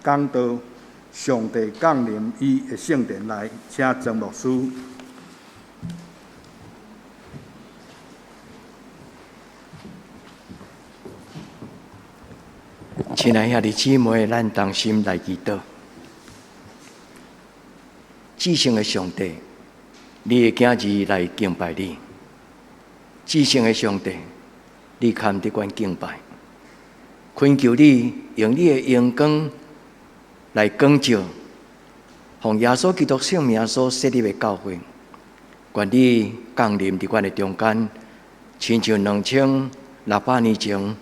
講道，上帝降臨伊的聖殿內，請曾牧師。親愛兄弟姊妹，咱同心來祈禱。至聖的上帝，你的囝兒來敬拜你。至聖的上帝，你堪得阮敬拜。懇求你用你的榮光來光照，奉耶穌基督聖名所設立的教會，願你降臨佇阮的中間，親像2600年前，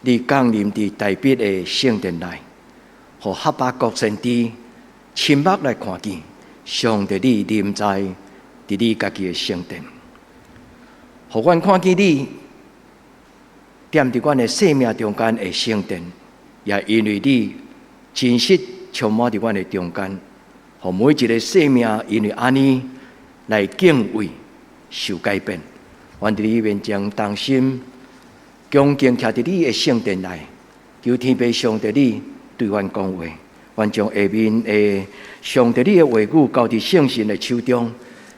你降臨佇大衛的聖殿內，予哈巴谷先知親目來看見上帝你臨在佇你家己的聖殿，予阮看見你踮佇阮的生命中間的聖殿，也因為你真實充滿佇阮的中間，予每一个生命因為按呢來敬畏受改變。阮佇你面前同心恭敬徛佇你的聖殿內，求天父上帝你對阮講話，阮將下面的上帝你的話語交佇聖神的手中，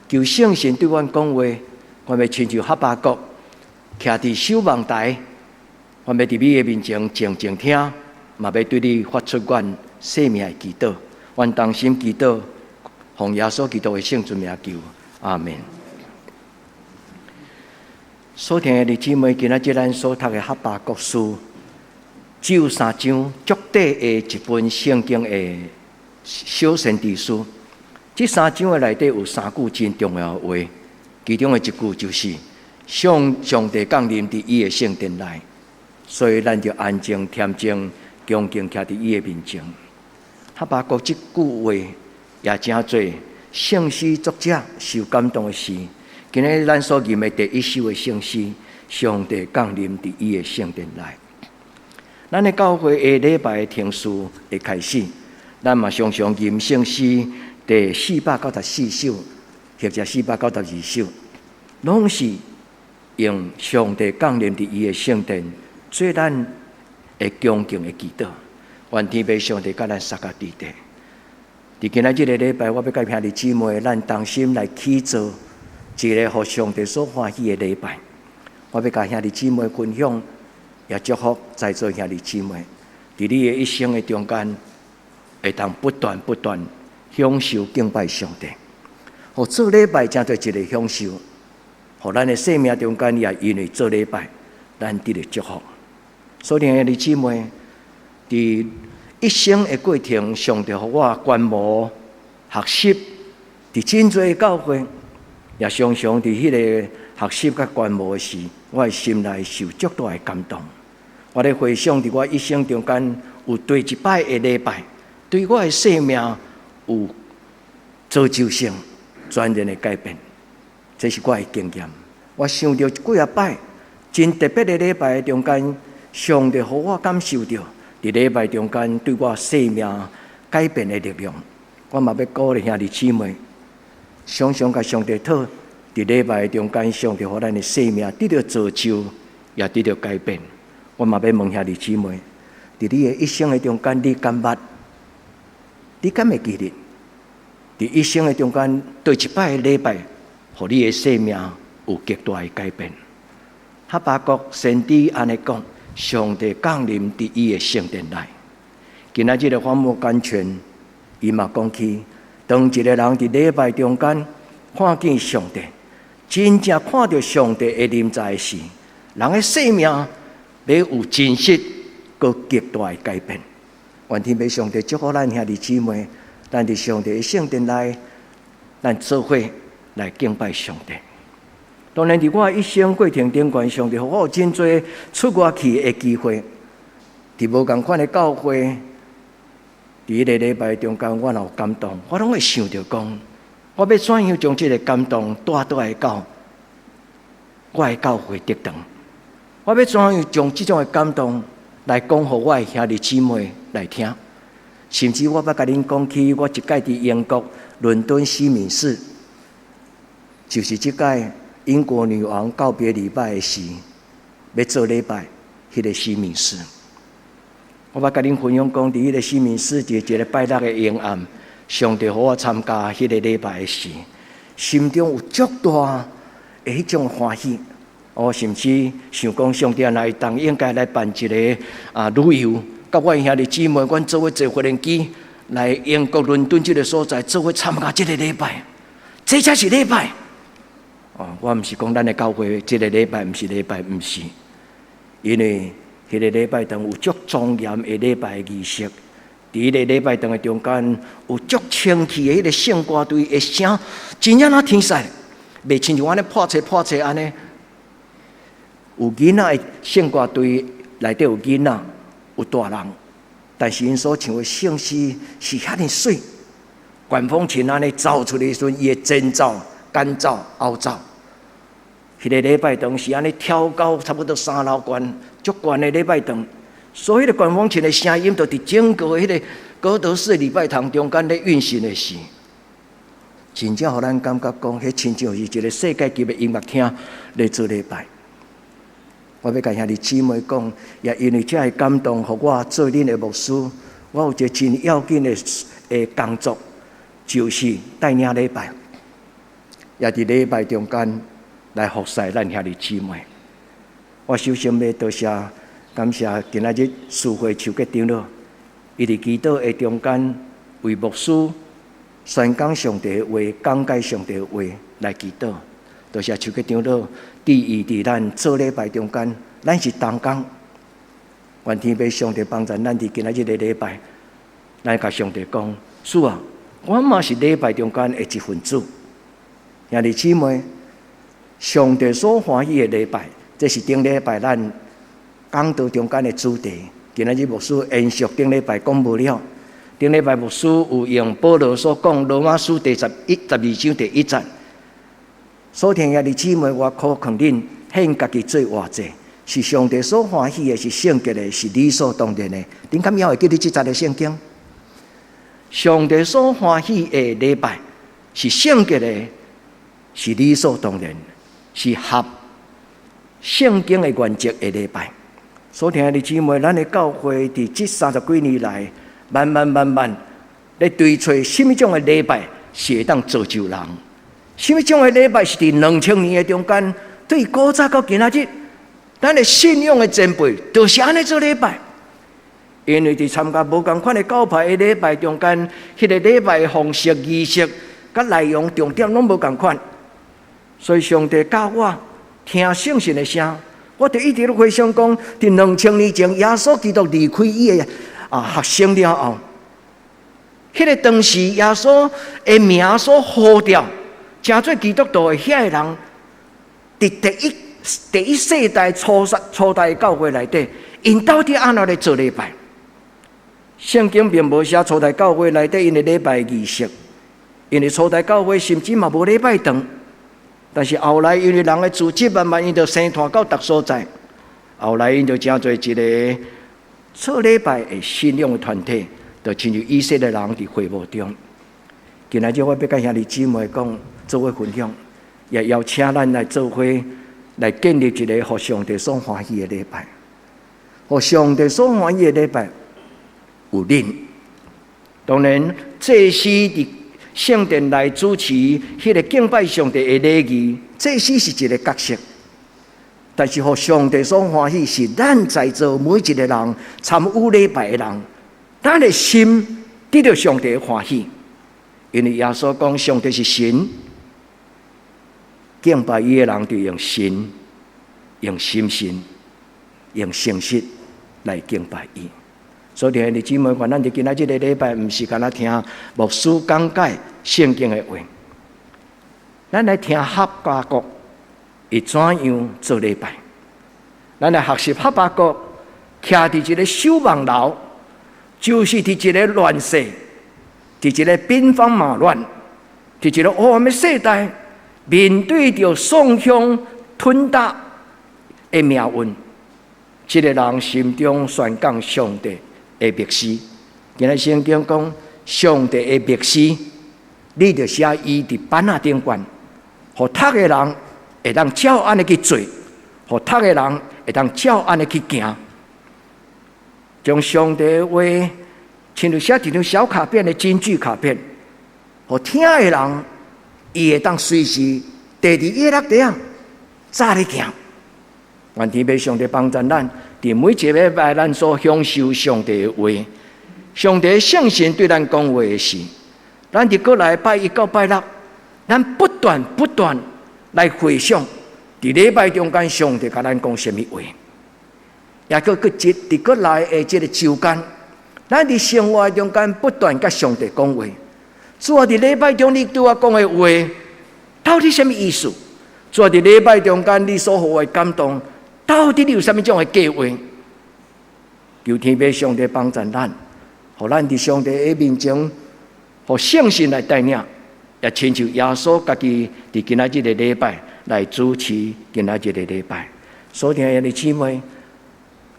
求聖神對阮講話。阮欲親像哈巴谷徛佇守望台，阮欲佇你的面前靜靜聽，嘛欲對你發出阮生命的祈禱。阮同心祈禱，奉耶穌基督的聖尊名求，阿們。所聽的弟姊妹，今仔日咱所讀的哈巴谷書，只有三章，足短的一本聖經的小先知書。這三章的內底有三句真重要的話，其中的一句就是上上帝降臨佇伊的聖殿內，所以咱就安靜、恬靜、恭敬徛佇伊的面前。哈巴谷這句話也成做聖詩作者受感動的詩。今日咱所吟的第一首的聖詩，上帝降臨佇伊的聖殿內。咱的教會的禮拜程序的開始，咱嘛常常吟聖詩第494首，或者492首，攏是用上帝降臨佇伊的聖殿，做咱的恭敬的祈禱。願天父上帝佮咱相佮佇咧。佇今仔這个禮拜，我欲佮兄弟姊妹，咱同心來起做一个予上帝所歡喜的禮拜。我欲佮兄弟姊妹分享，也祝福在座兄弟姊妹，佇你的一生的中間，會當不斷不斷享受敬拜上帝。予做禮拜成做一个享受，予咱的生命中間也因為做禮拜，咱得著祝福。所以兄弟姊妹，佇一生的過程，上帝予我觀摩學習，佇真濟教會，也常常佇彼个學習佮觀摩時，我的心內受足大的感動。我咧回想佇我一生中間，有佗一擺的禮拜，對我的生命有造就性、全然的改變，這是我的經驗。我想著幾仔擺真特別的禮拜中間，上帝予我感受著。佇禮拜中間對我生命改變的力量，我嘛欲鼓勵兄弟姊妹，常常共上帝討，佇禮拜中間，上帝予咱的生命得著造就，也得著改變。我嘛欲問兄弟姊妹，佇你的一生的中間，你敢捌？你敢會記得？佇一生的中間，佗一擺的禮拜，予你的生命有極大的改變。哈巴谷先知按呢講。上帝降臨佇伊的聖殿內。今仔日的反目完全，伊嘛講起，當一個人佇禮拜中間看見上帝，真正看著上帝的臨在時，人的生命欲有真實閣極大的改變。願天父上帝祝福咱兄弟姊妹，咱佇上帝的聖殿內，咱做伙來敬拜上帝。當然，佇我一生過程頂懸，上帝予我有真濟出外去的機會。佇無仝款的教會，佇彼个禮拜中間，我若有感動，我攏會想著講，我欲怎樣將這个感動帶倒來到我的教會得堂？我欲怎樣將這種的感動來講予我的兄弟姊妹來聽？甚至我捌共恁講起，我一擺佇英國倫敦西敏寺，就是這擺英國女王告別禮拜的時，欲做禮拜，彼个西敏寺，我欲共恁分享講，佇彼個西敏寺一個拜六的暝暗，上帝予我參加彼個禮拜的時，心中有足大的彼種歡喜。我甚至想講，上帝若會當應該來辦一個旅遊，佮阮兄弟姊妹，阮做伙坐飛機來英國倫敦這個所在，做伙參加這個禮拜，這才是禮拜。哦，我毋是講咱的教會這個禮拜毋是禮拜，毋是，因為彼個禮拜堂有足莊嚴的禮拜儀式，佇彼個禮拜堂的中間有足清氣的彼個聖歌隊的聲，真正若天使，袂親像按呢破冊破冊按呢。有囡仔的聖歌隊內底有囡仔，有大人，但是𪜶所唱的聖詩是遐爾媠，管風琴按呢奏出來的時陣，伊會前奏、間奏、後奏。彼個禮拜堂是按呢挑高差不多三樓懸，足懸的禮拜堂，所以彼個管風琴的聲音，就佇整個彼個哥德式禮拜堂中間咧運行的時，真正予咱感覺講，彼親像是一個世界級的音樂廳咧做禮拜。我欲共兄弟姊妹講，也因為這个感動，予我做恁的牧師，我有一個真要緊的工作，就是帶領禮拜，也佇禮拜中間來服侍咱兄弟姊妹。我首先欲多謝感謝今仔日司會邱吉長老，伊佇祈禱的中間為牧師宣講上帝的話、講解上帝的話來祈禱。多謝邱吉長老，佇伊佇咱做禮拜中間，咱是同工，願天父上帝幫助咱佇今仔日的禮拜，咱共上帝講：主啊，我嘛是禮拜中間的一份子。兄弟姊妹，上帝所歡喜的禮拜，這是頂禮拜咱講道中間的主題。今仔日牧師延續頂禮拜講無了，頂禮拜牧師有用保羅所講羅馬書第11、12章第一節。所聽兄弟姊妹，我苦勸恁獻家己做活祭，是上帝所歡喜的，是聖潔的，是理所當然的。恁敢猶會記得這節的聖經？上帝所歡喜的禮拜是聖潔的，是理所當然，是合聖經的原則的禮拜。所聽兄弟姊妹，咱的教會佇這三十幾年來，慢慢慢慢咧追揣啥物種的禮拜是會當造就人。啥物種的禮拜是佇2000年的中間，對古早到今仔日，咱的信仰的前輩就是按呢做禮拜。因為佇參加無仝款的教派的禮拜中間，彼個禮拜的方式、儀式、佮內容重點攏無仝款，所以上帝教我聽聖神的聲，我就一直咧回想講，佇2000年前，耶穌基督離開伊的學生了後，彼個當時耶穌的名所呼召成做基督徒的遐個人，佇第一世代初代教會內底，𪜶到底按怎咧做禮拜？聖經並無寫初代教會內底𪜶的禮拜儀式，因為初代教會甚至嘛無禮拜堂。但是後來因為人的組織慢慢，𪜶就生湠到逐所在，後來𪜶就成做一個做禮拜的信仰的團體，就親像以色列人佇會幕中。今仔日我欲共兄弟姊妹講，做伙分享，也邀請咱來做伙來建立一個予上帝所歡喜的禮拜。予上帝所歡喜的禮拜有恁，當然祭司佇聖殿內主持彼個敬拜上帝的禮儀，祭司是一個角色。但是予上帝所歡喜是咱在座每一個人參與禮拜的人，咱的心得著上帝的歡喜。因為耶穌講上帝是神，敬拜伊的人就用神、用心神、用誠實來敬拜伊。所以兄弟姊妹，願咱佇今仔這個禮拜，毋是干焦聽牧師講解聖經的話，咱來聽哈巴谷伊怎樣做禮拜。咱來學習哈巴谷，徛佇一個守望樓，就是佇一個亂世，佇一個兵荒馬亂，佇一個黑暗的世代，面對著宋鄉吞打的命運，這個人心中宣講上帝的默示。今日聖經講上帝的默示，你著寫伊佇板仔頂懸，予讀的人會當照按呢去做，予讀的人會當照按呢去行。將上帝的話，親像寫一張小卡片的金句卡片，予聽的人，伊會當隨時提佇伊的腹袋仔，早咧行。願天父上帝幫助咱，佇每一個禮拜，咱所享受上帝的話，上帝聖神對咱講話的時，咱佇過來拜一到拜六，咱不斷不斷來回想，佇禮拜中間上帝共咱講啥物話，也閣閣這佇過來的這個週間，咱佇生活中間不斷佮上帝講話。主啊，佇禮拜中你對我講的話，到底啥物意思？主啊，佇禮拜中間你所予我的感動，到底你有啥物種的計劃？求天父上帝幫助咱，予咱佇上帝的面前，予聖神來帶領，也親像耶穌家己佇今仔日的禮拜來主持今仔日的禮拜。所聽的兄弟姊妹，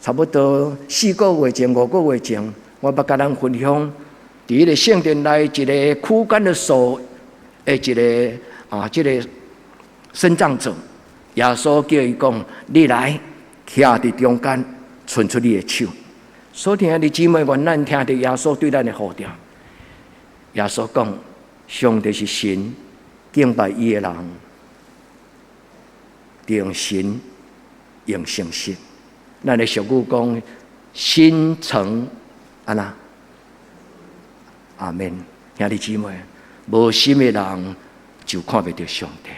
差不多4個月前、5個月前，我捌共咱分享，佇彼个聖殿內一个枯乾的手的一个啊，這个身障者，耶穌叫伊講：你來，徛佇中間，伸出你的手。所聽的兄弟姊妹，願咱聽著耶穌對咱的呼召。耶穌講：上帝是神，敬拜伊的人，用神用誠實。咱的俗語講：心誠按怎？阿們，兄弟姊妹，無心的人就看袂著上帝。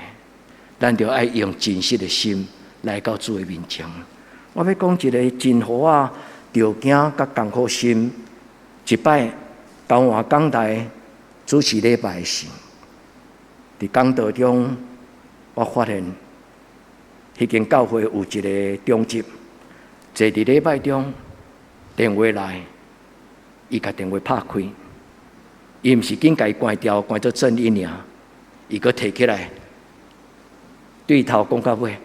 咱著愛用真實的心來到主的面前。我欲講一个真予我著驚佮艱苦心。一擺交換講台主持禮拜時，佇講道中，我發現彼間教會有一个長執，坐佇禮拜中，電話來，伊共電話拍開，伊毋是緊共伊關掉，關做靜音爾，伊閣提起來，對頭講到尾，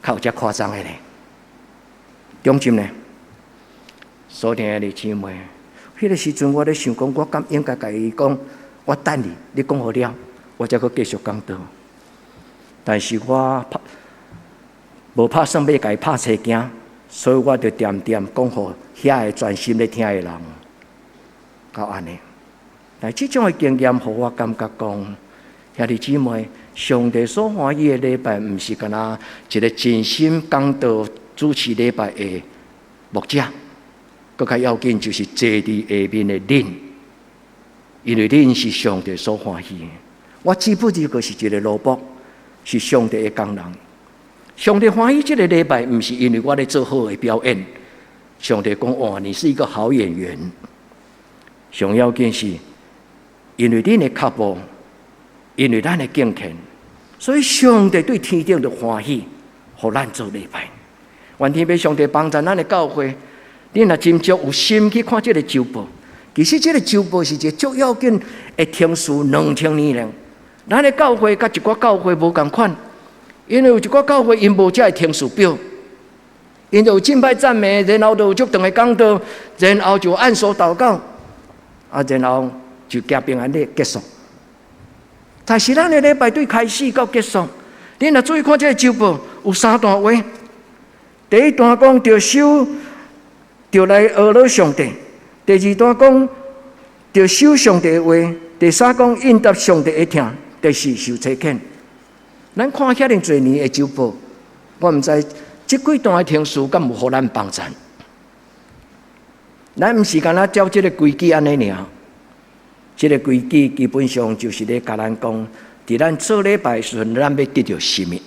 較有遮誇張的咧。長執呢？所聽的弟姊妹，彼个時陣我咧想講，我敢應該共伊講，我等你，你講好了，我才閣繼續講道。但是我拍無拍算欲共伊拍青驚，所以我就恬恬講予遐个專心咧聽的人，到按呢。但這種的經驗，予我感覺講，兄弟姊妹，上帝所歡喜的禮拜，毋是干焦一个真心講道主持禮拜的牧者，閣較要緊就是坐佇下面的恁，因為恁是上帝所歡喜的。我只不過是一个奴僕，是上帝的工人。上帝歡喜這个禮拜，毋是因為我咧做好的表演。上帝講：哇，你是一個好演員。上要緊是，因為恁的腳步，因為咱的敬虔，所以上帝對天頂就歡喜，予咱做禮拜。願天父上帝幫助咱的教會，恁若真正有心去看這个週報，其實這个週報是一个足要緊的程序，2000年了。咱的教會佮一寡教會無仝款，因為有一寡教會𪜶無這个程序表，𪜶就有敬拜讚美，然後就有足長的講道，然後就按手禱告，啊，然後就行平安禮結束。但是咱的禮拜對開始到結束，恁若注意看這个週報，有三段話。第一段講著守，著來學了上帝；第二段講著守上帝的話；第三講應答上帝的疼；第四受差遣。咱看遐爾濟年的週報，我毋知這幾段的程序敢有予咱幫助。咱毋是干焦照這个規矩按呢爾，這个規矩基本上就是咧共咱講，佇咱做禮拜時陣，咱欲得著啥物？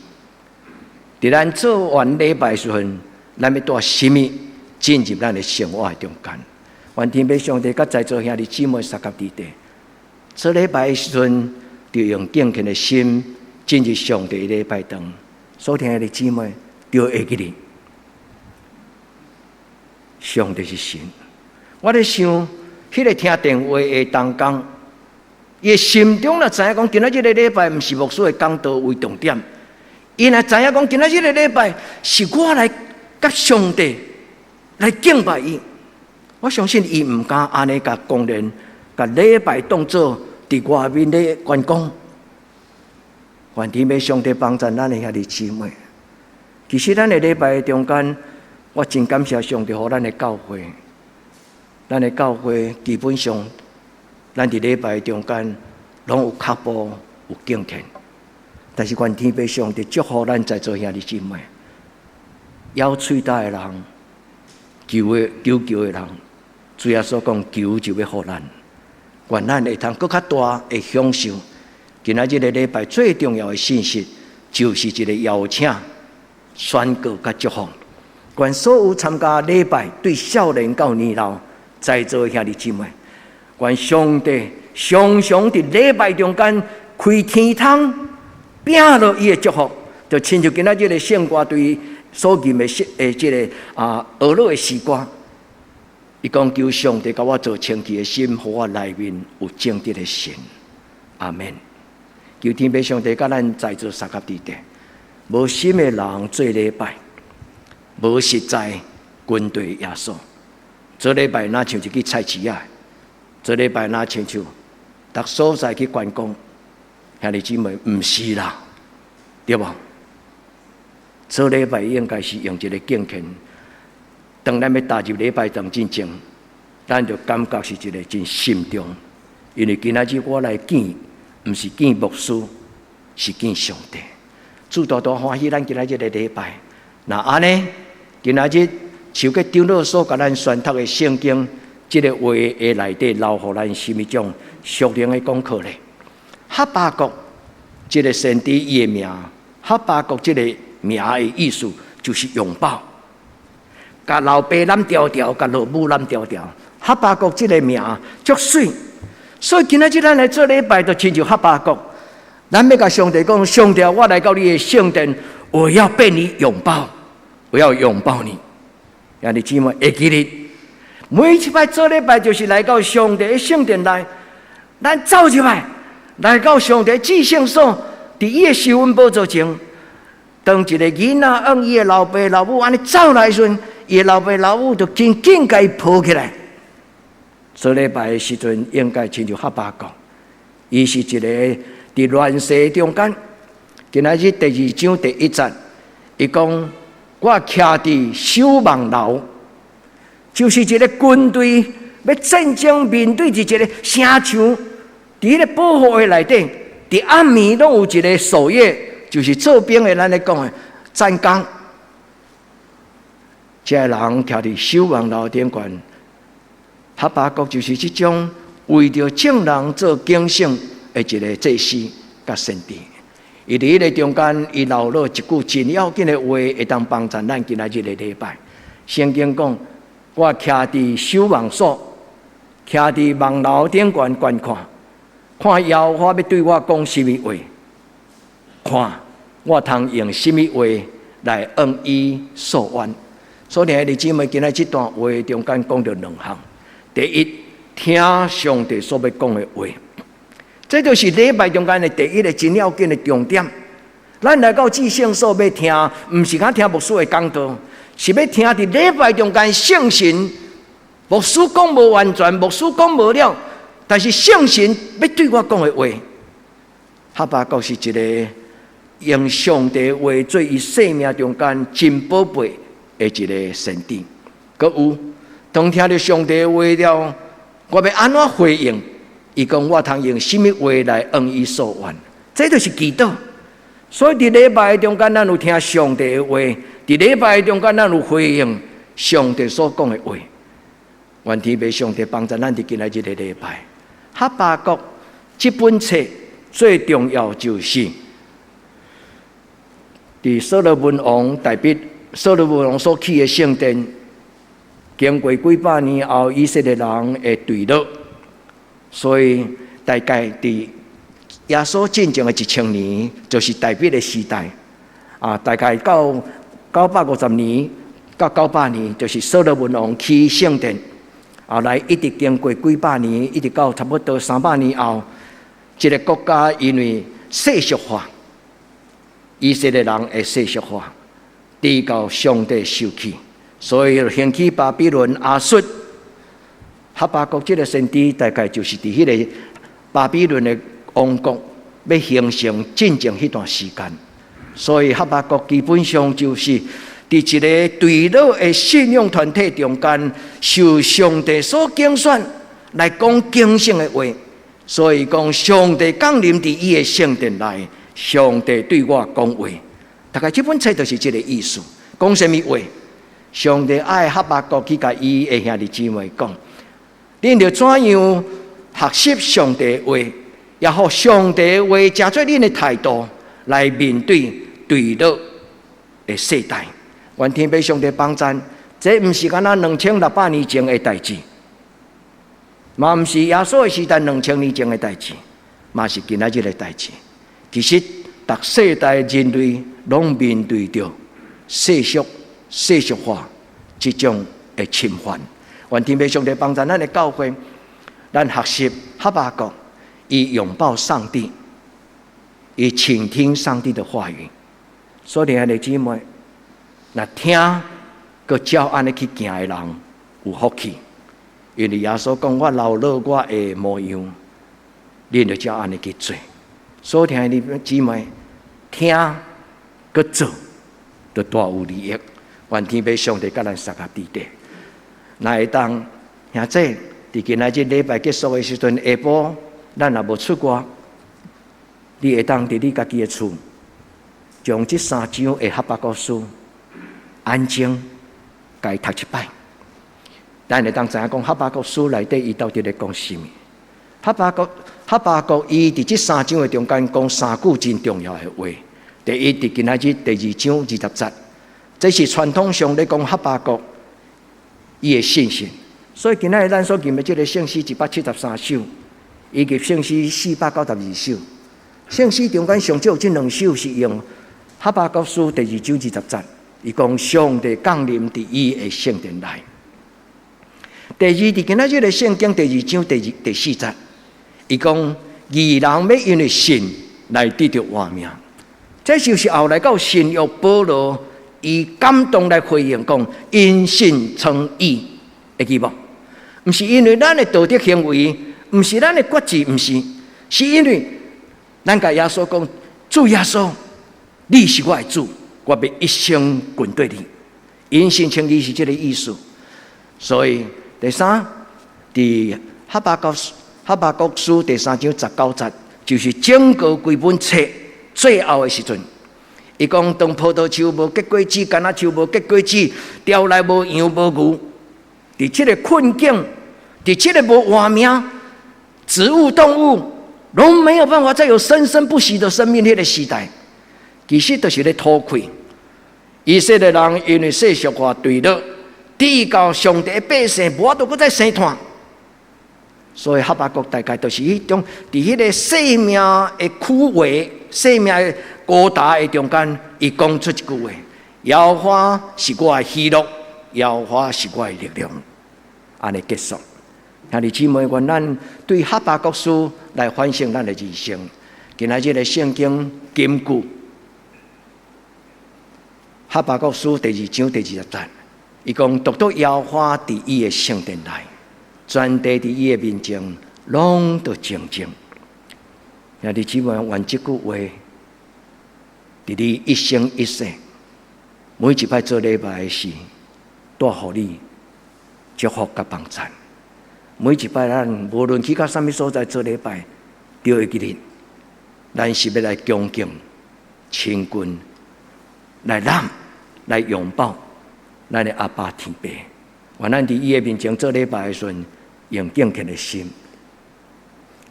佇咱做完禮拜時陣，咱欲帶啥物進入咱的生活的中間？願天父上帝佮在座兄弟姊妹相佮佇底，做禮拜的時陣，就用敬虔的心進入上帝的禮拜堂。所聽的姊妹，就會記得，上帝是神。我咧想，彼个聽電話的同工，伊的心中若知影講，今仔日个禮拜毋是牧師的講道為重點。伊若知影講，今仔日个禮拜是我來佮上帝來敬拜伊，我相信伊毋敢按呢共公然，共禮拜當做佇外面咧觀光。願天父上帝幫助咱的兄弟姊妹。其實咱的禮拜中間，我真感謝上帝，予咱的教會，咱的教會基本上，咱佇禮拜中間攏有跤步有敬虔，但是願天父上帝祝福咱在座兄弟姊妹，枵喙焦的人，求的求求的人，主耶穌講求就欲予咱，願咱會通閣較大的享受。今仔日個禮拜最重要的信息，就是一個邀請、宣告佮祝福。願所有參加禮拜對少年到年老在座的兄弟姊妹，願上帝常常佇禮拜中間開天窗，摒落伊的祝福，就親像今仔日個聖歌隊所吟的詩的這个俄樂的詩歌。伊講求上帝共我造清氣的心，予我內面有正直的神。阿門。求天父上帝佮咱在座相佮佇咧，無心的人做禮拜，無實在跟隨耶穌。做禮拜若像是去菜市仔，做禮拜若親像逐所在去觀光，兄弟姊妹，毋是啦，對無？做禮拜應該是用一个敬虔。當咱欲踏入禮拜堂進前，咱就感覺是一个真慎重，因為今仔日我來見，毋是見牧師，是見上帝。主大大歡喜咱今仔日个禮拜。若按呢，今仔日受過長老所共咱宣讀的聖經，這个話的內底留予咱啥物種屬靈的功課咧？哈巴谷這个先知伊的名，哈巴谷這个名的意思就是擁抱，共老爸攬牢牢，共老母攬牢牢。哈巴谷這个名足媠，所以今仔日咱來做禮拜，就親像哈巴谷，咱欲共上帝講：上帝，我來到你的聖殿，我要被你擁抱，我要擁抱你。兄弟姊妹會記得，每一擺做禮拜就是來到上帝的聖殿內，咱走入來，來到上帝至聖所，佇伊的施恩寶座前，當一个囡仔向伊的老爸老母按呢走來時陣，伊的老爸老母就緊緊共伊抱起來。做禮拜的時陣，應該親像哈巴谷，伊是一个佇亂世中間。今仔日第二章第一節，伊講我徛佇守望樓，就是一个軍隊欲戰爭面對佇一个城牆，佇彼个保護的內底，佇暗暝攏有一个守夜，就是做兵的，咱咧講的站崗。這个人徛佇守望樓頂懸，哈巴谷就是這種為著眾人做警醒的一个祭司佮先知。伊佇彼个中間，伊留落一句真要緊的話，會當幫助咱今仔日个禮拜。聖經講：我徛佇守望所，徛佇望樓頂懸觀看，看耶和華欲對我講啥物話，看我通用啥物話來向伊訴冤。所以，兄弟姊妹，今仔這段話中間講著兩項。第一，聽上帝所欲講的話，這就是禮拜中間的第一个真要緊的重點。咱來到至聖所欲聽，毋是講聽牧師的講道，是欲聽佇禮拜中間聖神。牧師講無完全，牧師講無了，但是聖神欲對我講的話。哈巴谷是一个用上帝話做伊生命中間真寶貝的一个先知。閣有當聽著上帝話了，我欲按怎回應？伊講我通用啥物話來向伊訴冤？這就是祈禱。所以佇禮拜中間，咱有聽上帝的話；佇禮拜中間，咱有回應上帝所講的話。願天父上帝幫助咱佇今仔日个禮拜。哈巴谷這本冊最重要就是佇所羅門王大衛，所羅門王所起的聖殿，經過幾百年後，以色列人會墜落，所以大概佇耶穌進前的1000年，就是大衛的時代。啊，大概到950年到900年，就是所羅門王起聖殿。後來一直經過幾百年，一直到差不多300年後，這个國家因為世俗化，以色列人會世俗化，直到上帝受氣，所以興起巴比倫亞述。哈巴谷這个先知，大概就是佇彼个巴比倫的王國欲形成進前彼段時間，所以哈巴谷基本上就是佇一个墜落的信仰團體中間，受上帝所揀選來講警醒的話，所以講上帝降臨佇伊的聖殿內，上帝對我講話。大概這本冊就是這个意思。講啥物話？上帝愛哈巴谷去共伊的兄弟姊妹講，恁著怎樣學習上帝的話，也予上帝的話成做恁的態度來面對墜落的世代。願天父上帝幫贊，這毋是干焦2600年前的代誌，嘛毋是耶穌的時代2000年前的代誌，嘛是今仔日的代誌。其實，逐世代人類攏面對著世俗、世俗化這種的侵犯。願天父上帝幫贊咱的教會，咱學習哈巴谷，伊擁抱上帝，伊傾聽上帝的話語。所以，兄弟姊妹，若聽閣照按呢去行的人有福氣，因為耶穌講：我流落我的模樣，恁就照按呢去做。所以，兄弟姊妹，聽閣做，就大有利益。願天父上帝佮咱相佮佇咧。若會當兄弟，佇今仔日禮拜結束的時陣，下晡咱若無出外，你會當佇你家己的厝，將這三章的哈巴谷書安靜共伊讀一擺。咱會當知影講哈巴谷書內底伊到底咧講啥物？哈巴谷，哈巴谷伊佇這三章的中間講三句真重要的話。第一，佇今仔日第二章20節，這是傳統上咧講哈巴谷伊的信心。所以今仔日咱所吟的這个聖詩173首，以及聖詩492首，聖詩中間上少這兩首是用哈巴谷書第二章二十節，伊講上帝降臨佇伊的聖殿內。第二，佇今仔日的聖經第二章第二第四節，伊講義人欲因為信來得著活命。這就是後來到新約保羅伊感動來回應講因信稱義，會記無？毋是因為咱的道德行為，毋是咱的決志，毋是，是因為咱共耶穌講，主耶穌，你是我的主，我欲一生跟綴你。因信稱義是這个意思。所以第三，佇哈巴谷書第三章19節，就是整個規本冊最後的時陣，伊講當葡萄樹無結果子，橄欖樹無結果子，牢內無羊無牛，佇這个困境，佇這个無活命，植物動物攏沒有辦法再有生生不息的生命力的時代，其實就是咧土潰。以色列人因為世俗化墜落，直到上帝的百姓無法度閣再生湠，所以哈巴谷大概就是彼種佇彼个生命的枯萎、生命的高達的中間，伊講出一句話：耶和華是我的喜樂，耶和華是我的力量。按呢結束。兄弟姊妹，願咱對哈巴谷書來反省咱的人生。今仔日的聖經金句，哈巴谷書第二章第20節，伊講獨獨耶和華佇伊的聖殿內，全地佇伊的面前攏著靜靜。兄弟姊妹，願這句話，佇你一生一世，每一擺做禮拜的時，帶予你祝福佮幫贊。每一擺咱無論去到啥物所在做禮拜，著會記得，咱是欲來恭敬、親近、來攬、來擁抱咱的阿爸天父。願咱佇伊的面前做禮拜的時陣，用敬虔的心。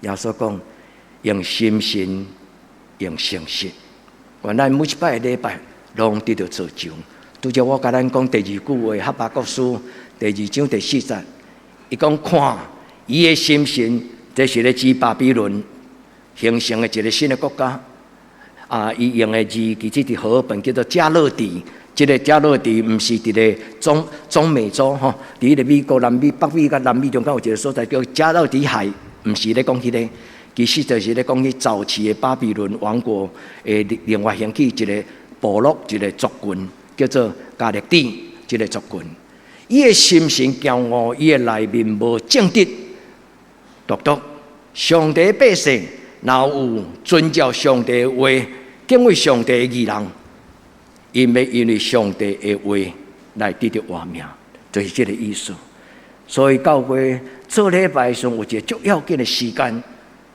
耶穌講，用心神，用誠實。願咱每一擺的禮拜，攏得著造就。拄才我共咱講第二句話，哈巴谷書第二章第四節，伊講看伊的心神，這是咧指巴比倫形成的一个新的國家。啊，伊用的字其實佇和合本叫做迦勒底。這个迦勒底毋是佇咧中美洲吼，佇彼个美國南美、北美佮南美中間有一个所在叫加勒底海，毋是咧講彼个，其實就是咧講彼早期的巴比倫王國的另外興起一个部落，一个族群，叫做迦勒底這个族群。伊的心神驕傲，伊的內面無正直，獨獨上帝百姓，若有遵照上帝話、敬畏上帝的義人， 𪜶欲因為上帝的話來得著活命，就是這个意思。所以教會做禮拜時陣有一个足要緊的時間，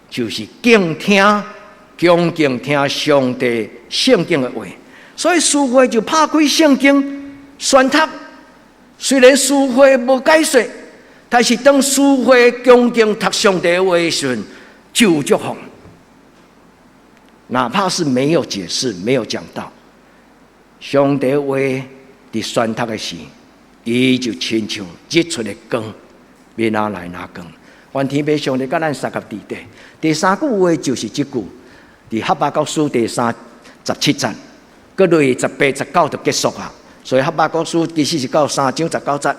就是敬聽、恭敬聽上帝聖經的話。所以書會就拍開聖經宣讀，雖然書會無解說，但是當書會恭敬讀上帝的話時陣，就有祝福。哪怕是沒有解釋、沒有講道，上帝話佇宣讀的時，伊就親像日出的光，欲若來若光。願天父上帝佮咱相佮佇底。第三句話就是這句，佇哈巴谷書第三十七節，閣落去18、19就結束啊。所以哈巴谷書其實是到三章十九節。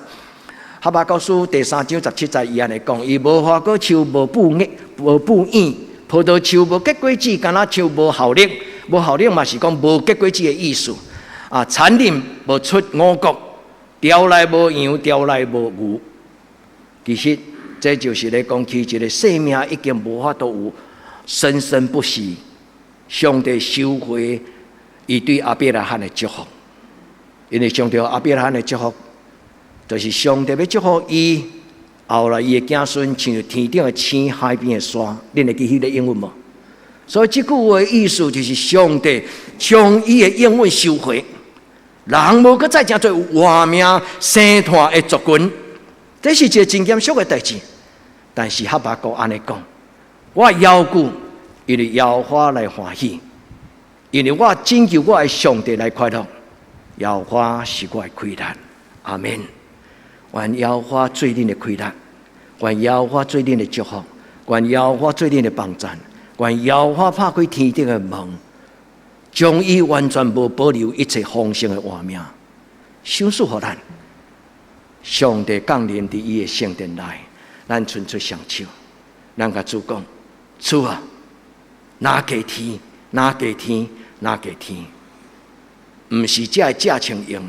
哈巴谷書第三章十七節，伊按呢講：伊無花果樹無布眼，無布眼；葡萄樹無結果子，橄欖樹無效力。無效力嘛是講無結果子的意思。啊，田裡無出五穀，牢內無羊，牢內無牛。其實這就是咧講起一个生命已經無法度有生生不息。上帝收回伊對亞伯拉罕的祝福，因為上帝予亞伯拉罕的祝福，就是上帝欲祝福伊，後來伊的子孫親像天頂的星、海邊的沙，恁會記彼个應允無？所以這句話意思就是上帝將伊的應允收回，人無閣再成做活命生湠的族群，這是一个真嚴肅的代誌。但是哈巴谷按呢講，我猶舊因為耶和華來歡喜，因為我拯救我的上帝來快樂，耶和華是我的氣力。阿們。願耶和華做恁的氣力，願耶和華做恁的祝福，願耶和華做恁的幫贊，願耶和華拍開天頂的門，將伊完全無保留一切豐盛的活命，賞賜予咱。上帝降臨佇伊的聖殿內，咱伸出雙手，咱共主講：主啊，若過天，若過天，若過天，毋是這个食穿用，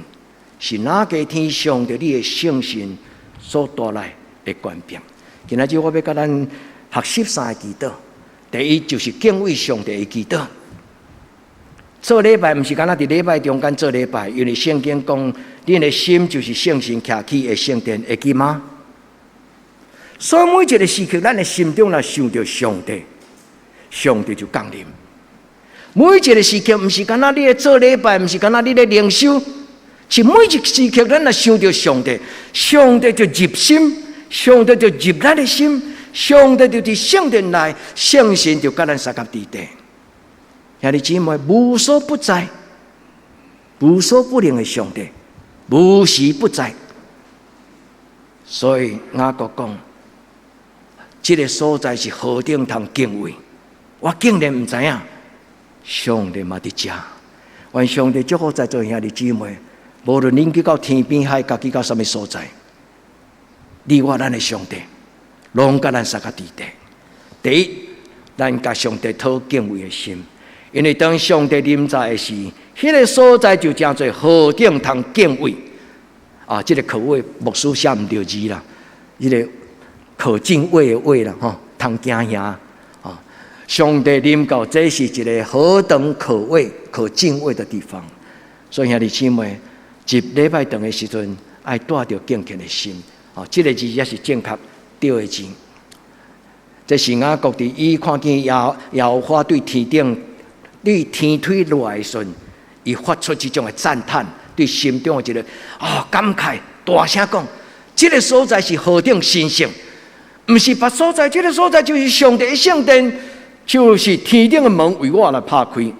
是若過天上帝你的聖神所帶來的權柄。今仔日我欲共咱學習三个祈禱。第一就是敬畏上帝的祈禱。做禮拜毋是干焦佇禮拜中間做禮拜，因為聖經講，恁的心就是聖神徛起的聖殿，會記嗎？所以每一个時刻，咱的心中若想著上帝，上帝就降臨。每一个時刻，毋是干焦你咧做禮拜，毋是干焦你咧靈修，是每一个時刻，咱若想著上帝，上帝就入心，上帝就入咱的心，上帝就佇聖殿內，聖神就佮咱相佮佇底。兄弟姊妹，無所不在、無所不能的上帝，無時不在。所以雅各講，這个所在是何等通敬畏，我竟然毋知影，上帝嘛佇遮。願上帝祝福在座兄弟姊妹，無論恁去到天邊海角，去到啥物所在，你我咱的上帝，攏佮咱相佮佇底。第一，咱共上帝討敬畏的心。因為當上帝臨在的時，彼个所在就成做何等通敬畏啊！這个可畏牧師寫毋著字啦，這个可敬畏的畏啦，吼，通驚嚇啊！上帝臨到，這是一个何等可畏、可敬畏的地方。所以兄弟姊妹，入禮拜堂的時陣，愛帶著敬虔的心，哦，這个字也是正確對的字。這是雅各佇伊看見耶和華對天頂，對天梯落來的時陣，伊發出這種的讚嘆，對心中的一个啊感慨，大聲講：這个所在是何等神聖，毋是別所在，這个所在就是上帝的聖殿，就是天頂的門為我來拍開。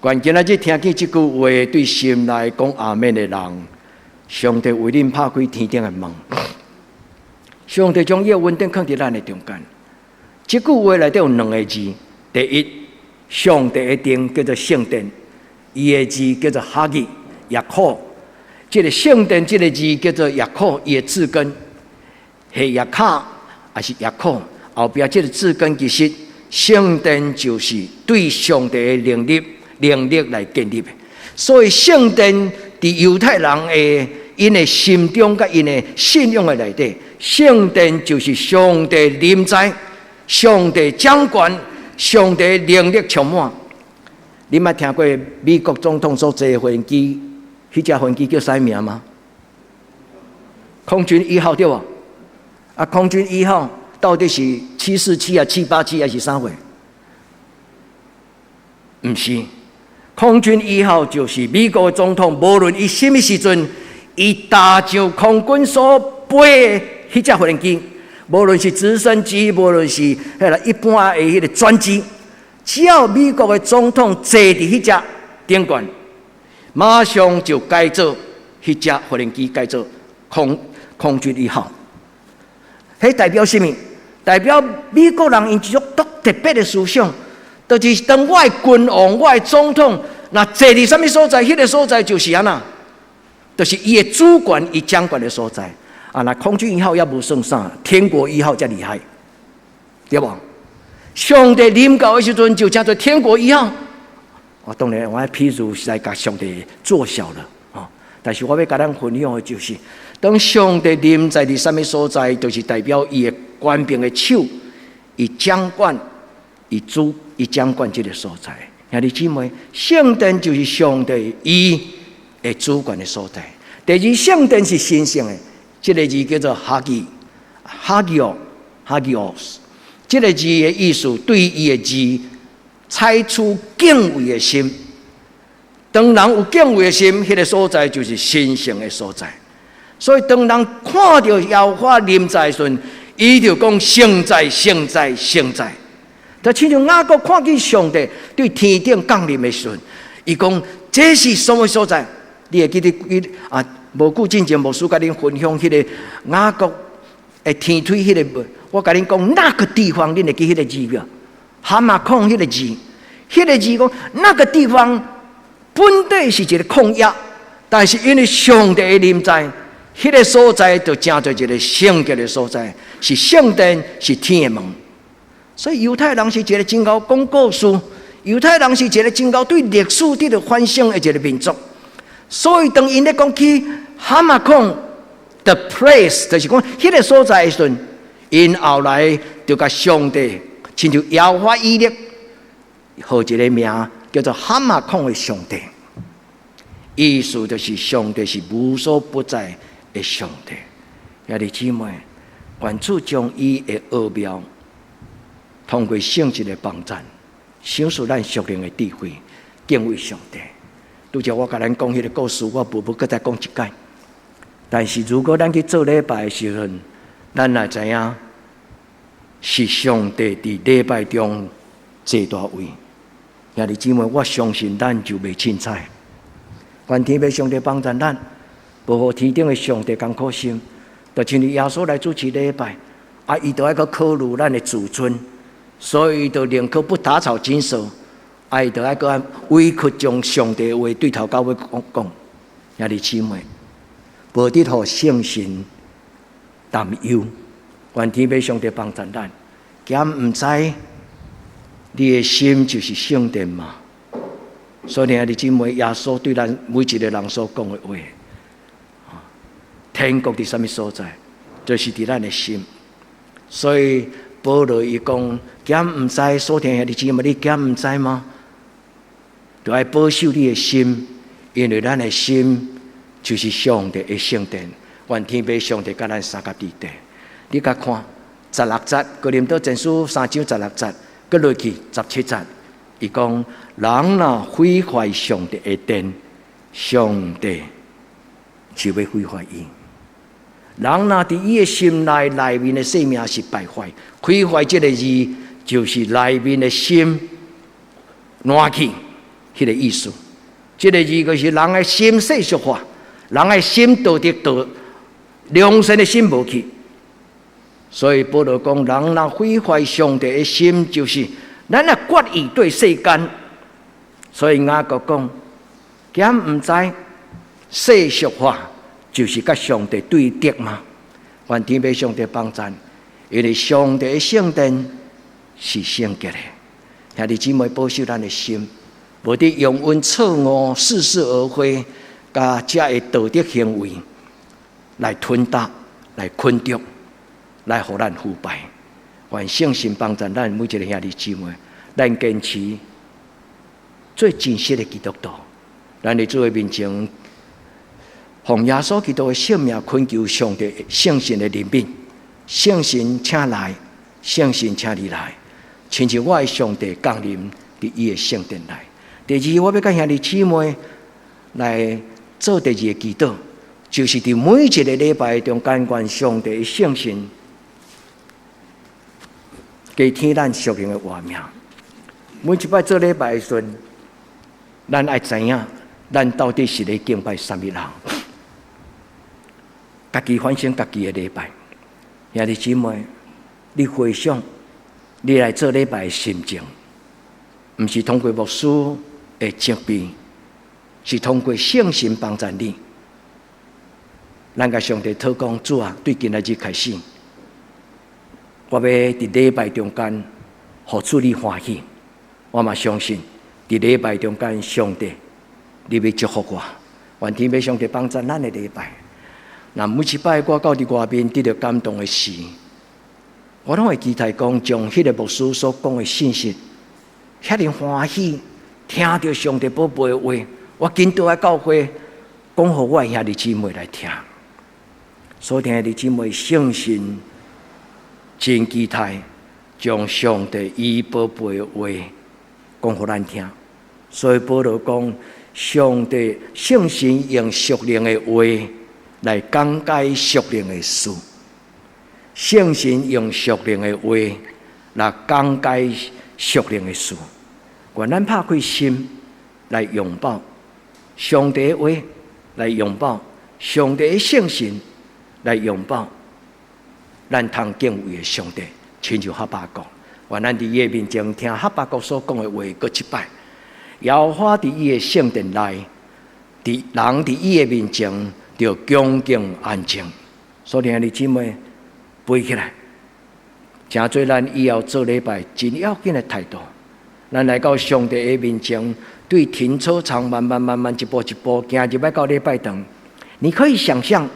願今仔日聽見這句話，對心內講阿們的人，上帝為恁拍開天頂的門。上帝將伊的恩典囥佇咱的中間。這句話內底有兩个字，第一，上帝的殿叫做聖殿，伊的字叫做哈吉雅可。這个聖殿這个字叫做雅可，伊的字根係雅卡，還是雅可？後壁這个字根其實聖殿就是對上帝的能力、能力來建立的。所以聖殿佇猶太人的𪜶的心中佮𪜶的信仰的內底，聖殿就是上帝臨在、上帝掌權、上帝能力充滿。你捌聽過美國總統所坐的飛機，彼隻飛機叫啥名嗎？空軍一號對無？啊，空軍一號到底是747啊、787還是啥貨？毋是，空軍一號就是美國總統，無論伊啥物時陣，伊踏上空軍所飛的彼隻飛機，無論是直升機，無論是彼个一般的彼个專機，只要美國的總統坐佇彼隻頂懸，馬上就改做彼隻飛機，改做空軍一號。彼代表啥物？代表美國人𪜶一種足特別的思想，就是當我的君王、我的總統，若坐佇啥物所在，彼個所在就是按怎，就是伊的主權、伊掌權的所在。啊，若空軍一號猶無算啥，天國一號才厲害，對無？上帝臨到的時陣，就叫做天國一號。我當然，我的譬如是來共上帝做小了，哦。但是我欲共咱分享的就是，當上帝臨在佇啥物所在，就是代表伊的權柄的手，伊掌管，伊主，伊掌管這个所在。兄弟姊妹，聖殿就是上帝伊的主權的所在。第二，聖殿是神聖的，這个字叫做哈基，哈基奧，哈基奧斯。這个字的意思，對伊的字採取敬畏的心。當人有敬畏的心，彼个所在就是神聖的所在。所以當人看著耶和華臨在的時陣，伊就講聖哉、聖哉、聖哉。就親像雅各看見上帝對天頂降臨的時陣，伊講這是什麼所在？你會記得伊啊？無久進前牧師共恁分享彼个雅各的天梯彼个，我共恁講那個地方，恁會記彼个字無？哈馬孔彼個字，彼個字講那個地方本底是一個曠野，但是因為上帝的臨在，彼個所在就成做一個聖潔的所在，是聖殿，是天的門。所以猶太人是一個真𠢕講故事，猶太人是一個真𠢕對歷史佇咧反省的一個民族。所以當𪜶咧講起哈馬孔 the place，就是講彼個所在的時陣，𪜶後來就共上帝親像耶和華以勒，號一個名叫做哈馬孔的上帝。意思就是上帝是無所不在的上帝。兄弟姊妹，願主將伊的奧妙通過聖經的幫贊，賞賜咱屬靈的智慧，敬畏上帝。拄才我共咱講彼个故事，我無欲閣再講一擺。但是如果咱去做禮拜的時陣，咱若知影是上帝佇禮拜中坐大位，兄弟姊妹，我相信咱就袂凊彩。願天父上帝幫助咱，無予天頂的上帝艱苦心，就親像耶穌來主持禮拜，啊，伊就愛閣考慮咱的自尊，所以就寧可不打草驚蛇。啊，伊就愛閣委屈將上帝的話對頭到尾講講，兄弟姊妹，無得予聖神擔憂，願天父上帝幫助咱，敢毋知你的心就是聖殿嗎？所以兄弟姊妹，耶穌對咱每一個人所講的話，天國佇啥物所在？就是佇咱的心。所以保羅伊講，敢毋知所聽兄弟姊妹，你敢毋知嗎？就愛保守你的心，因為咱的心就是上帝的聖殿。願天父上帝佮咱相佮佇底。你共看十六節，哥林多前書三章十六節，閣落去十七節，伊講人若毀壞上帝的殿，上帝就欲毀壞伊。人若佇伊的心內內面的生命是敗壞，毀壞這個字就是內面的心爛去，彼个意思。這个字就是人的心世俗化，人的心道德道良善的心無去。所以保羅講，人若毀壞上帝的心，就是咱若決意對世間。所以雅各講，敢毋知世俗化就是佮上帝對敵嗎？願天父上帝幫贊，因為上帝的聖殿是聖潔的。兄弟姊妹，保守咱的心，無得用阮錯誤、似是而非，佮這个道德行為來吞搭、來捆著、來予咱腐敗。願聖神幫助咱每一个兄弟姊妹，咱堅持做真實的基督徒。咱佇主的面前，奉耶穌基督的聖名懇求上帝聖神的憐憫，聖神請來，聖神請你來，親像我的上帝降臨佇伊的聖殿內。第二，我欲佮兄弟姊妹來做第二个祈禱，就是佇每一个禮拜中間，願上帝的聖神加添咱屬靈的活命。每一擺做禮拜的時陣，咱愛知影，咱到底是咧敬拜啥物人？家己反省家己的禮拜，兄弟姊妹，你回想你來做禮拜的心情，毋是通過牧師的責備，是通過聖神幫助你。咱共上帝禱講，主啊，對今仔日開始，我欲佇禮拜中間，予主你歡喜。我嘛相信，佇禮拜中間，上帝你欲祝福我，願天父上帝幫助咱的禮拜。若每一擺我到佇外面得著感動的時，我攏會期待講，將彼个牧師所講的信息，遐爾歡喜，聽著上帝寶貝的話，我緊倒來教會，講予我的兄弟姊妹來聽。所以兄弟姊妹，聖神真期待將上帝伊寶貝的話講予咱聽。所以保羅講，上帝聖神用屬靈的話來講解屬靈的事，聖神用屬靈的話來講解屬靈的事。願咱拍開心來擁抱上帝的話，來擁抱上帝的聖神，來擁抱咱通敬畏的上帝，親像哈巴谷。願咱佇伊的面前聽哈巴谷所講的話，閣一擺。耶和華佇伊的聖殿內，佇人佇伊的面前，著恭敬安靜。所以兄弟姊妹，背起來，成做咱以後做禮拜真要緊的態度。咱來到上帝的面前，對停車場慢慢慢慢一步一步行入來到禮拜堂。你可以想象，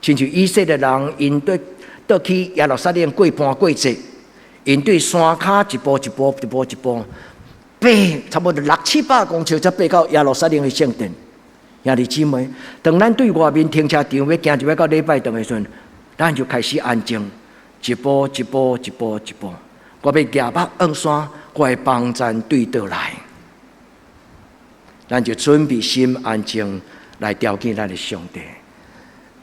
親像以色列人，𪜶對倒去耶路撒冷過盤過節，𪜶對山跤一步一步一步一步爬，差不多六七百公尺才爬到耶路撒冷的聖殿。兄弟姊妹，當咱對外面停車場欲行入來到禮拜堂的時陣，咱就開始安靜，一步一步一步一步。我欲舉目向山，我的幫贊對佗來？咱就準備心安靜來朝見咱的上帝。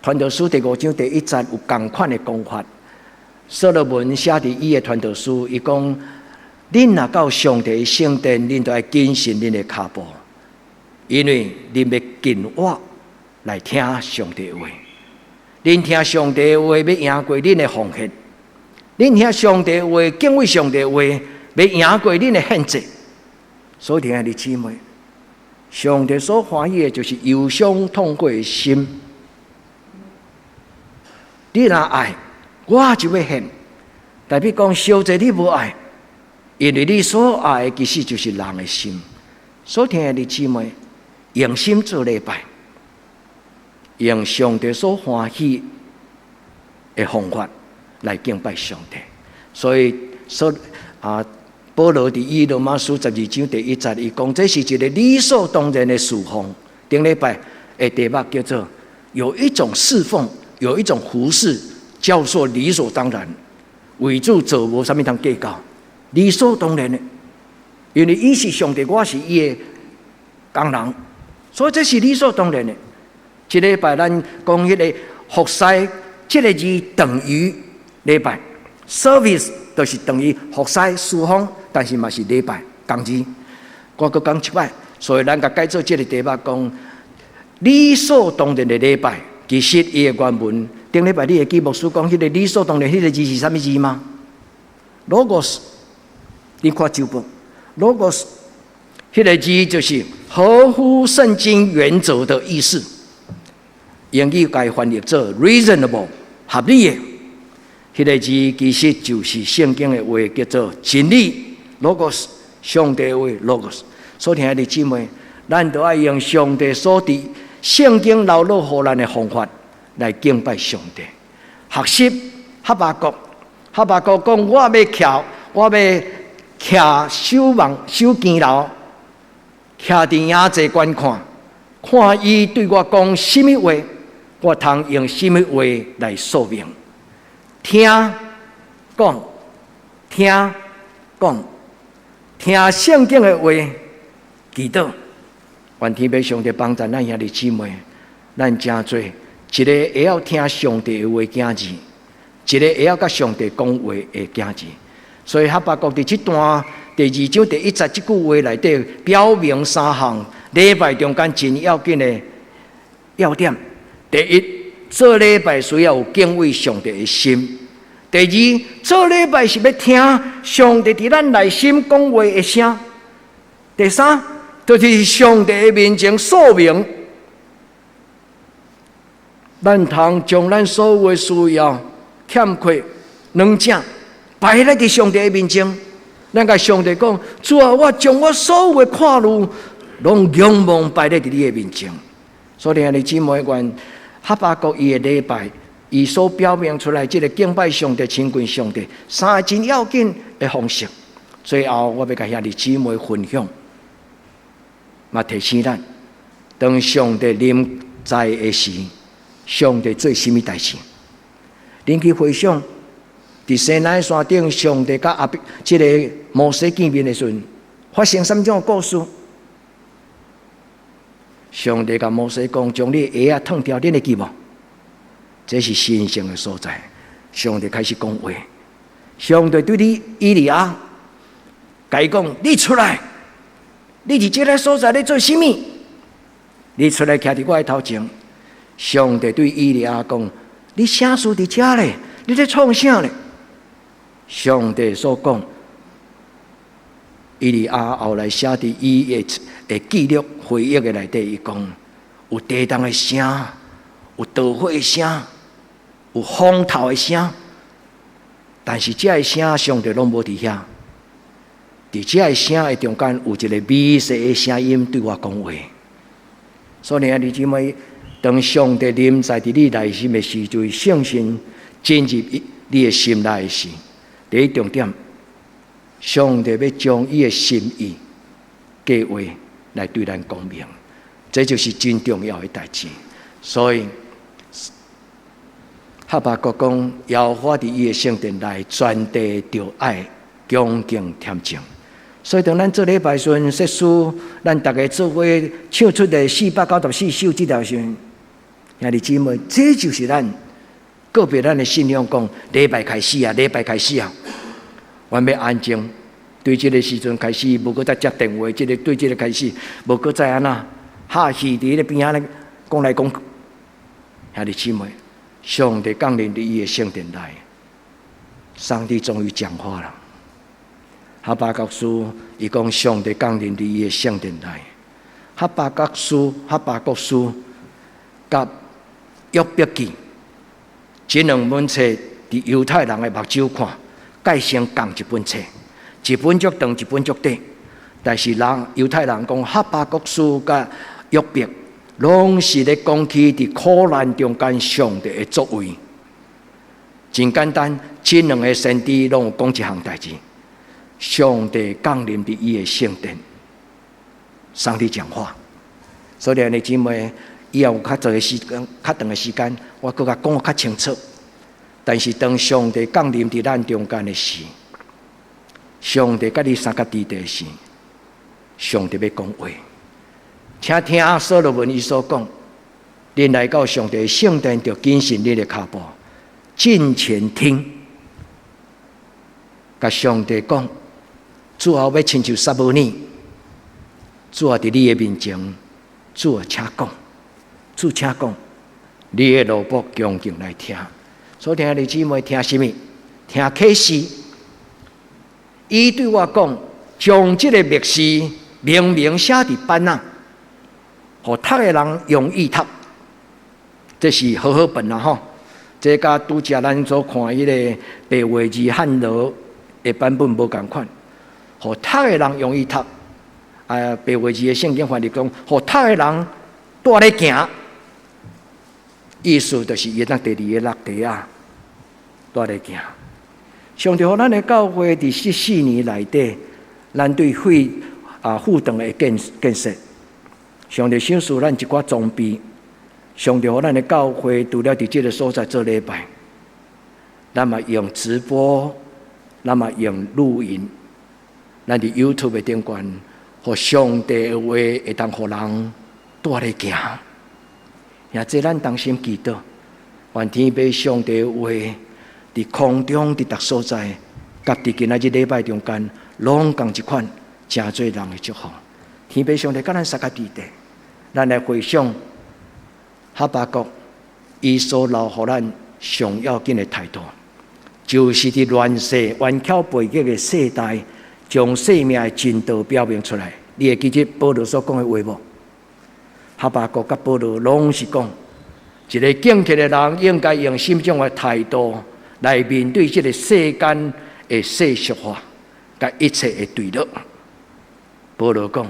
傳道書第五章第一節有仝款的講法。所羅門寫佇伊的傳道書，伊講：恁若到上帝的聖殿，恁著愛謹慎恁的跤步，因為恁欲近倚來聽上帝話。恁聽上帝話，欲贏過恁的奉獻；恁聽上帝話，敬畏上帝話，欲贏過恁的獻祭。所以，親愛的姊妹，上帝所歡喜的就是憂傷痛悔的心。你若愛，我就欲獻。代表講，燒祭你無愛，因為你所愛的其實就是人的心。所以，親愛的姊妹，用心做禮拜，用上帝所歡喜的方法來敬拜上帝。所以，所啊，保羅佇伊羅馬書12章第一節，伊講這是一个理所當然的侍奉。頂禮拜的題目叫做有一種侍奉，有一種服侍，叫做理所當然。為主做無啥物通計較，理所當然的。因為伊是上帝，我是伊的工人，所以這是理所當然的。這禮拜咱講彼个服侍，這个字等於禮拜，service 就是等於服侍侍奉，但是嘛是禮拜仝字。我閣講一擺，所以咱共改做這个題目講理所當然的禮拜。其實伊的原文，頂禮拜你會記牧師講彼个理所當然，彼个字是啥物字嗎？Logos，你看周報，Logos，彼个字就是合乎聖經原則的意思。英語共伊翻譯做 reasonable，合理的。彼个字其實就是聖經的話，叫做真理。Logos，上帝的話，Logos。所以兄弟姊妹，咱著愛用上帝所佇聖經流露予咱的方法來敬拜上帝。學習哈巴谷，哈巴谷講：我欲徛，我欲徛守望守更樓，徛佇營祭觀看，看伊對我講啥物話，我通用啥物話來說明。聽講，聽講，聽聖經的話，祈禱。願天父上帝幫助咱兄弟姊妹，咱誠濟一個會曉聽上帝的話囝兒，一個會曉佮上帝講話的囝兒。所以哈巴谷佇這段第二章第一節這句話內底，表明三項禮拜中間真要緊的要點。第一，做禮拜需要有敬畏上帝的心；第二，做禮拜是欲聽上帝佇咱內心講話的聲；第三，就是上帝的面前說明，咱通將咱所有的需要、欠缺、軟弱擺咧佇上帝的面前，咱共上帝講：主啊，我將我所有的看慮，攏仰望擺咧佇你的面前。所以兄弟姊妹，願哈巴谷伊的禮拜，伊所表明出來這个敬拜上帝、親近上帝三个真要緊的方式。最後，我欲共兄弟姊妹分享，嘛提醒咱，當上帝臨在的時，上帝做啥物代誌？恁去回想，佇西奈山頂，上帝佮亞伯這个摩西見面的時陣，發生啥物種的故事？上帝共摩西講：將你的鞋仔脫掉，恁會記無？這是神聖的所在。上帝開始講話，上帝對你以利亞，共伊講：你出來，你佇這个所在，你做啥物？你出來徛佇我的頭前。上帝對以利亞講：你啥事佇遮咧？你咧創啥咧？上帝所講，以利亞後來寫佇伊的的記錄回憶的內底，伊講有地動的聲，有導火的聲，有風頭的聲，但是這个聲上帝攏無佇遐。佇這个聲的中間有一个微細的聲音對我講話。所以兄弟姊妹，當上帝臨在佇你內心的時陣，聖神進入你的心內時，第一重點，上帝欲將伊的心意計劃來對咱講明，這就是真重要的代誌。所以哈巴谷講，耶和華佇伊的聖殿內，全地著愛恭敬恬靜。所以當咱做禮拜時陣，說書，咱逐家做伙唱出的494首這條時陣，兄弟姊妹，這就是咱告別咱的信仰，講禮拜開始啊，禮拜開始啊，阮欲安靜，對這个時陣開始，無閣再接電話，這个對這个開始，無閣再按怎，哈戲佇彼个邊仔咧講來講去，兄弟姊妹，上帝降臨佇伊的聖殿內，上帝終於講話了。哈巴谷書，伊講上帝降臨佇伊的聖殿內。哈巴谷書、哈巴谷書佮約伯記，這兩本冊佇猶太人的目睭看，蓋成仝一本冊，一本足長，一本足短。但是人猶太人講哈巴谷書佮約伯，攏是咧講起佇苦難中間上帝的作為。真簡單，這兩个先知攏有講一項代誌。上帝降臨佇伊的聖殿，上帝講話。所以兄弟姊妹，以後有較濟的時間，較長的時間，我閣較講較清楚。但是當上帝降臨佇咱中間的時，上帝佮你相佮佇的時，上帝欲講話。請聽所羅門伊所講，恁來到上帝聖殿，著謹慎恁的跤步，近前聽，共上帝講。主啊，我欲親像撒母耳，主啊，佇你的面前，主啊，請講，主請講，你的奴僕恭敬來聽。所以兄弟姊妹聽啥物？聽啟示。伊對我講，將這个默示明明寫佇板仔，予讀的人容易讀。這是和合本啦吼，這佮拄才咱所看彼个白話字漢羅的版本無仝款。予讀的人容易讀，啊，白話字的聖經翻譯講，予讀的人蹛咧行，意思就是伊當第二个落地啊，蹛咧行。上帝予咱的教會佇這四年內底，咱對血副堂的建設。上帝賞賜咱一寡裝備，上帝予咱的教會除了佇這个所在做禮拜，咱嘛用直播，咱嘛用錄音，咱佇 YouTube 的頂懸，予上帝的話會當予人帶咧行。也這咱同心祈禱，願天父上帝的話佇空中佇逐所在，佮佇今仔日禮拜中間，攏仝一款，成做人的祝福。天父上帝佮咱相佮佇咧，咱來回想哈巴谷，伊所留予咱上要緊的態度，就是佇亂世頑巧背逆的世代，將生命的真道表明出來。你會記得保羅所講的話無？哈巴谷佮保羅攏是講，一个敬虔的人應該用什麼種的態度來面對這个世間的世俗化，佮一切的墜落。保羅講，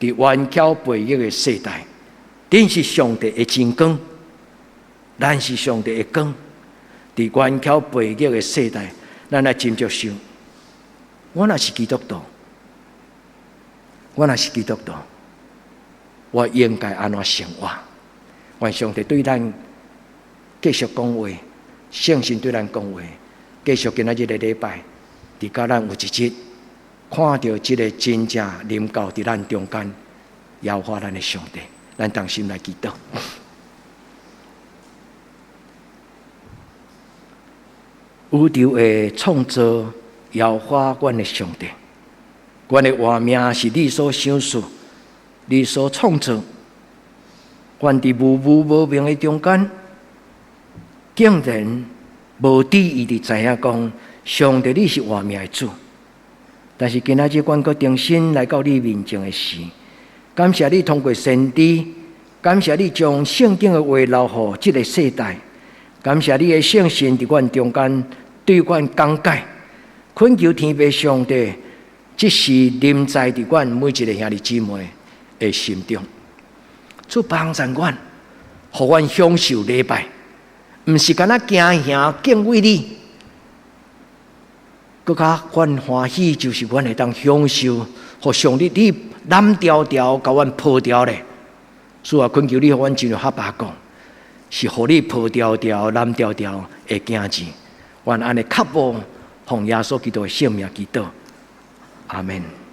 佇頑巧背逆的世代，恁是上帝的真光，咱是上帝的光。佇頑巧背逆的世代，咱來斟酌想，我若是基督徒，我若是基督徒，我應該按怎生活？願上帝對咱繼續講話，聖神對咱講話，繼續今仔日的禮拜，佇佮咱有一日看著這个真正臨到佇咱中間，耶和華咱的上帝，咱同心來祈禱。宇宙的創造，耶和華阮的上帝，阮的活命是你所賞賜，你所創造。阮佇無無無明的中間，竟然無注意佇知影講，上帝你是活命的主。但是今仔日阮閣重新來到你面前的時，感謝你通過先知，感謝你將聖經的話留予這个世代，感謝你的聖神佇阮中間對阮講解，懇求天父上帝，這是臨在佇阮每一个兄弟姊妹的心中，主幫助阮，予阮享受禮拜，毋是干焦驚嚇敬畏你。閣較阮歡喜，就是阮會當享受，予上帝你攬牢牢，共阮抱牢咧。主啊，懇求你，予阮進入哈巴谷，是予你抱牢牢、攬牢牢的囝兒。願按呢渴慕，奉耶穌基督的聖名祈禱，阿們。